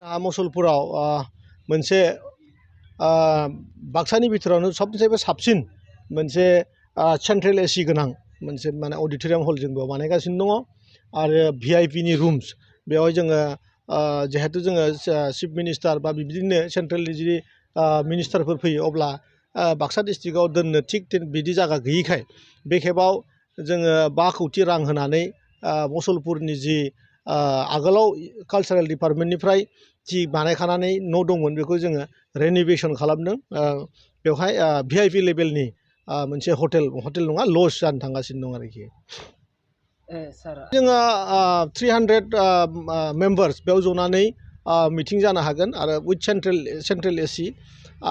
मुसलपुराव मोनसे बाक्सानि बिथोरावनो सबनिफ्रायबो साबसिन मोनसे सेन्ट्रेल एसि गोनां मोनसे माने अडिटरियाम हल जों बेयाव बानायगासिनो दङ आरो भिआइपिनि रुम्स बेवहाय जोङो जिहेतु जोङो चिफ मिनिस्टार बा बिदिनो सेन्ट्रेलनि जि मिनिस्टारफोर फैयो अब्ला बाक्सा डिस्ट्रिक्टआव दोननो थिग बिदि जायगा गैयिखाय बे खेबाव जोङो 5 कौटि रां होनानै मुसलपुरनि जि आगोलाव कालचारेल डिपार्टमेन्टनिफ्राय जि बानायखानानै न' दंमोन बेखौ जोङो रेन'भेसन खालामदों बेवहाय भिआइपि लेभेलनि मोनसे हटेल नङा लज जानो थांगासिनो दं आरोखि जोङो 300 मेम्बार्स बेयाव जनानै मिटिं जानो हागोन आरो उइथ सेन्ट्रेल एसि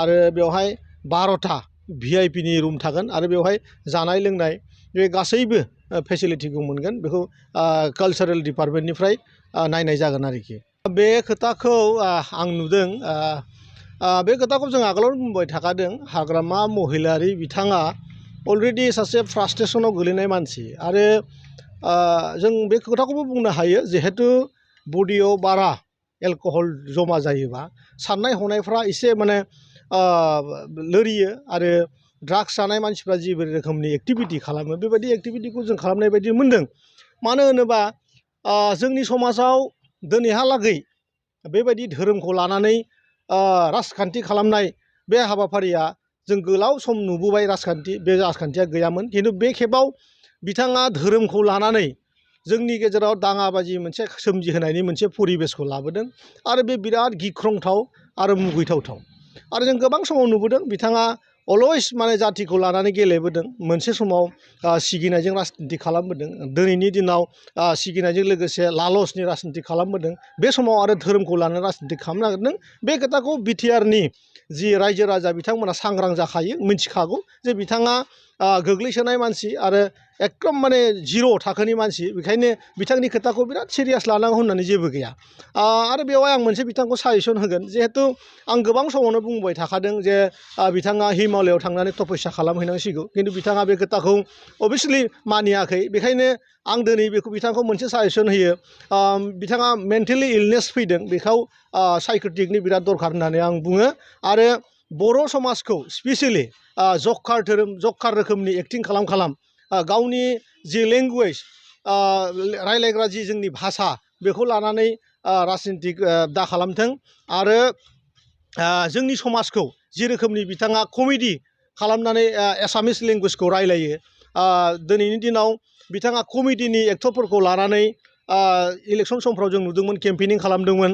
आरो बेवहाय 12टा भिआइपिनि रुम थागोन आरो बेवहाय जानाय लोंनाय बे गासैबो फेसिलिटिखौ मोनगोन बेखौ कालचारेल डिपार्टमेन्टनिफ्राय नायनाय जागोन आरोखि बे खोथाखौ आं नुदों बे खोथाखौ जों आगोलावनो बुंबाय थाखादों हाग्रामा महिलारि बिथाङा अलरेडि सासे फ्रास्ट्रेसनाव गोलैनाय मानसि आरो जों बे खोथाखौबो बुंनो हायो जिहेतु बडियाव बारा एलकहल जमा जायोबा साननाय हनायफ्रा एसे माने लोरियो आरो ड्राग्स जानाय मानसिफ्रा जिबायदि रोखोमनि एक्टिभिटि खालामो बेबायदि एक्टिभिटिखौ जों खालामनाय बायदि मोन्दों मानो होनोबा जोंनि समाजाव दिनैहालागै बेबायदि धोरोमखौ लानानै राजखान्थि खालामनाय बे हाबाफारिया जों गोलाव सम नुबोबाय बे राजखान्थिया गैयामोन खिन्थु बे खेबाव बिथाङा धोरोमखौ लानानै जोंनि गेजेराव दाङाबाजि मोनसे सोमजिहोनायनि मोनसे परिबेसखौ लाबोदों आरो बे बिराद गिख्रंथाव आरो मुगैथावथाव आरो जों गोबां समाव नुबोदों बिथाङा अलवेज माने जातिखौ लानानै गेलेबोदों मोनसे समाव सिगिनायजों राजनिति खालामबोदों दिनैनि दिनाव सिगिनायजों लोगोसे लालसनि राजनिति खालामबोदों बे समाव आरो धोरोमखौ लानानै राजनिति खालामनो नागिरदों बे खोथाखौ बिटिआरनि जि रायजो राजा बिथांमोना सांग्रां जाखायो मिथिखागौ जे बिथाङा गोग्लैसोनाय मानसि आरो एकदम माने जिर' थाखोनि मानसि बेखायनो बिथांनि खोथाखौ बिराद सिरियास लानांगौ होननानै जेबो गैया आरो बेवहाय आं मोनसे बिथांखौ साजेसन होगोन जिहेतु आं गोबां समावनो बुंबाय थाखादों जे बिथाङा हिमालयआव थांनानै तपस्या खालामहैनांसिगौ खिन्थु बिथाङा बे खोथाखौ अभियासलि मानियाखै बेखायनो आं दिनै बिथांखौ मोनसे साजेसन होयो बिथाङा मेन्टेलि इलनेस फैदों बेखौ साइकेट्रिकनि बिराद दरखार होननानै आं बुङो आरो बर' समाजखौ स्पेसियेलि जक्कार रोखोमनि एक्टिं खालाम गावनि जि लेंगुवेज रायलायग्रा जि जोंनि भाषा बेखौ लानानै राजनितिक दा खालामथों आरो जोंनि समाजखौ जि रोखोमनि बिथाङा कमेडि खालामनानै एसामिस लेंगुवेजखौ रायलायो दिनैनि दिनाव बिथाङा कमेडिनि एक्टरफोरखौ लानानै इलेक्सन समफ्राव जों नुदोंमोन केम्पेनिं खालामदोंमोन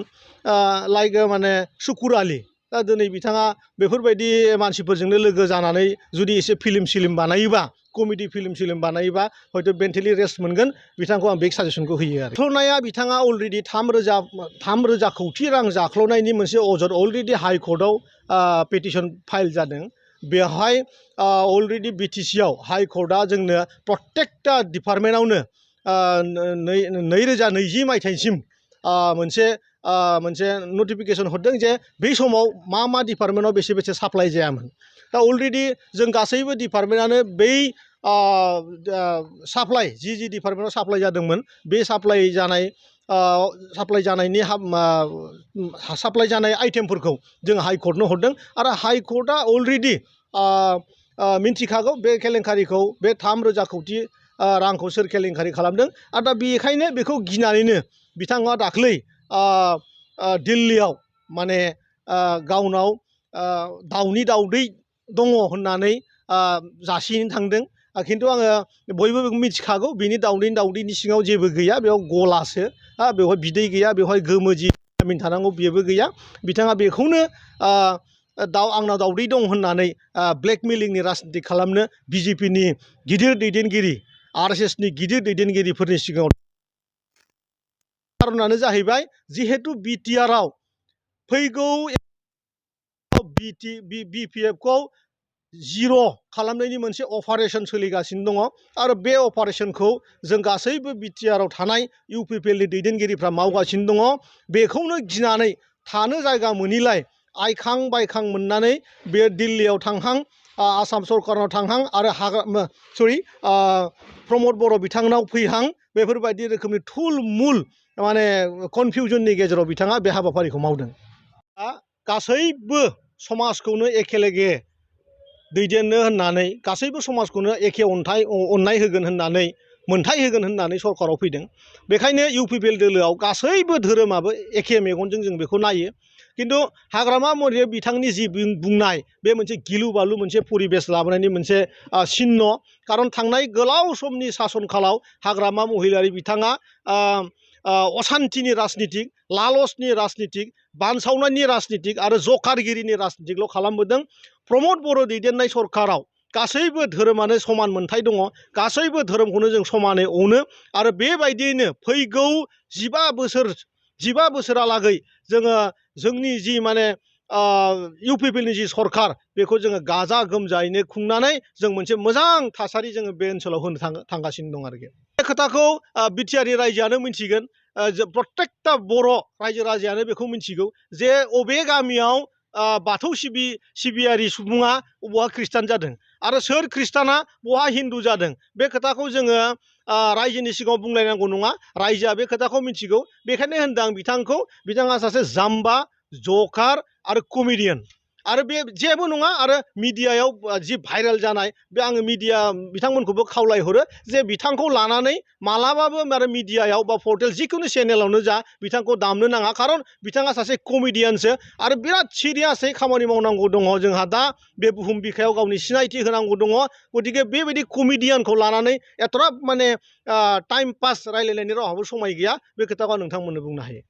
लाइक माने सुकुर आलि दा दिनै बिथाङा बेफोरबायदि मानसिफोरजोंनो लोगो जानानै जुदि एसे फिल्म बानायोबा कमेडि फिल्म बानायोबा हयथ' मेन्टेलि रेस्ट मोनगोन बिथांखौ आं बे साजेसनखौ होयो आरो जाख्ल'नाया बिथाङा अलरेडि 3,000 कौटि रां जाख्ल'नायनि मोनसे अजद अलरेडि हाइकर्टआव पेटिसन फाइल जादों बेवहाय अलरेडि बिटिसिआव हाइकर्टआ जोंनो प्रत्येकटा डिपार्टमेन्टआवनो 2020 मायथाइसिम मोनसे नटिफिकेसन हरदों जे बै समाव मा डिपार्टमेन्टआव बेसे साप्लाइ जायामोन दा अलरेडि जों गासैबो डिपार्टमेन्टआनो बै साप्लाइ जि डिपार्टमेन्टआव साप्लाइ जादोंमोन बे साप्लाइ जानाय आइटेमफोरखौ जों हाइकर्टनो हरदों आरो हाइकर्टआ अलरेडि मिन्थिखागौ बे केलेंकारिखौ बे 3,000 कौटि रांखौ सोर केलेंकारि खालामदों आरो दा बेखायनो बेखौ गिनानैनो बिथाङा दाख्लै दिल्लीयाव माने गावनाव दाउनि दाउदै दङ होननानै जासिनो थांदों खिन्थु आङो बयबो मिथिखागौ बिनि दाउदैनि सिङाव जेबो गैया बेयाव गलासो बेवहाय बिदै गैया बेवहाय गोमो जि भिटामिन थानांगौ बेबो गैया बिथाङा बेखौनो आंनाव दाउदै दं होननानै ब्लेकमेलिंनि राजनिति खालामनो बिजेपिनि गिदिर दैदेनगिरि RSSनि गिदिर दैदेनगिरिफोरनि सिगाङाव खारनानो जाहैबाय जिहेतु बिटिआरआव फैगौ BPFखौ जिर' खालामनायनि मोनसे अपारेशन सोलिगासिनो दङ आरो बे अपारेशनखौ जों गासैबो बिटिआरआव थानाय UPPLनि दैदेनगिरिफ्रा मावगासिनो दङ बेखौनो गिनानै थानो जायगा मोनिलाय आइखां बायखां मोननानै बे दिल्लीयाव थांहां आसाम सरकारनाव थांहां आरो प्रमद बर' बिथांनाव फैहां बेफोरबायदि रोखोमनि थुल मुल माने कनफिउजननि गेजेराव बिथाङा बे हाबाफारिखौ मावदों। गासैबो समाजखौनो एखेलेगे दैदेननो होननानै गासैबो समाजखौनो एखे अननाय होगोन होननानै मोनथाय होगोन होननानै सरकाराव फैदों। बेखायनो UPPL दोलोआव गासैबो धोरोमाबो एखे मेगनजों जों बेखौ नायो। खिन्थु हाग्रामा महिलारि बिथांनि जि बुंनाय बे मोनसे गिलु बालु मोनसे परिबेस लाबोनायनि मोनसे चिन्ह। खारन थांनाय गोलाव समनि सासन कालाव हाग्रामा महिलारि बिथाङा असान्तिनि राजनितिक, लालसनि राजनितिक, बानसावनायनि राजनितिक आरो जखारगिरिनि राजनितिकल' खालामबोदों। प्रमद बर' दैदेननाय सरकाराव गासैबो धोरोमानो समान मोनथाय दङ, गासैबो धोरोमखौनो जों समानै अनो आरो बेबायदियैनो फैगौ 15 बोसोरालागै जोङो जोंनि जि माने UPPLनि जि सरकार बेखौ जोङो गाजा गोमजायैनो खुंनानै जों मोनसे मोजां थासारि जोङो बे ओनसोलाव होनो थांगासिनो दं आरोखि। बे खोथाखौ बिटिआरनि रायजोआनो मिथिगोन, प्रत्येकता बर' रायजो राजायानो बेखौ मिथिगौ जे अबे गामियाव बाथौ सिबियारि सुबुङा बहा खृष्टान जादों आरो सोर खृष्टाना बहा हिन्दु जादों। बे खोथाखौ जोङो रायजोनि सिगाङाव बुंलायनांगौ नङा, रायजोआ बे खोथाखौ मिथिगौ। बेखायनो होनदों आं बिथाङा सासे जाम्बा, जकार आरो कमेडियान। आरो बे जेबो नङा। आरो मिडियायाव जि भाइरेल जानाय बे आङो बिथांमोनखौबो खावलायहरो जे बिथांखौ लानानै मालाबाबो आरो मिडियायाव बा पर्टेल जिखुनु चेनेलावनो जा बिथांखौ दामनो नाङा। खारन बिथाङा सासे कमेडियानसो आरो बिराद सिरियासै खामानि मावनांगौ दङ। जोंहा दा बे बुहुम बिखायाव गावनि सिनायथि होनांगौ दङ। गतिके बेबायदि कमेडियानखौ लानानै एथ'ग्राब माने टाइम पास रायलायनायनि रावहाबो समाय गैया। बे खोथाखौ आं नोंथांमोननो बुंनो हायो।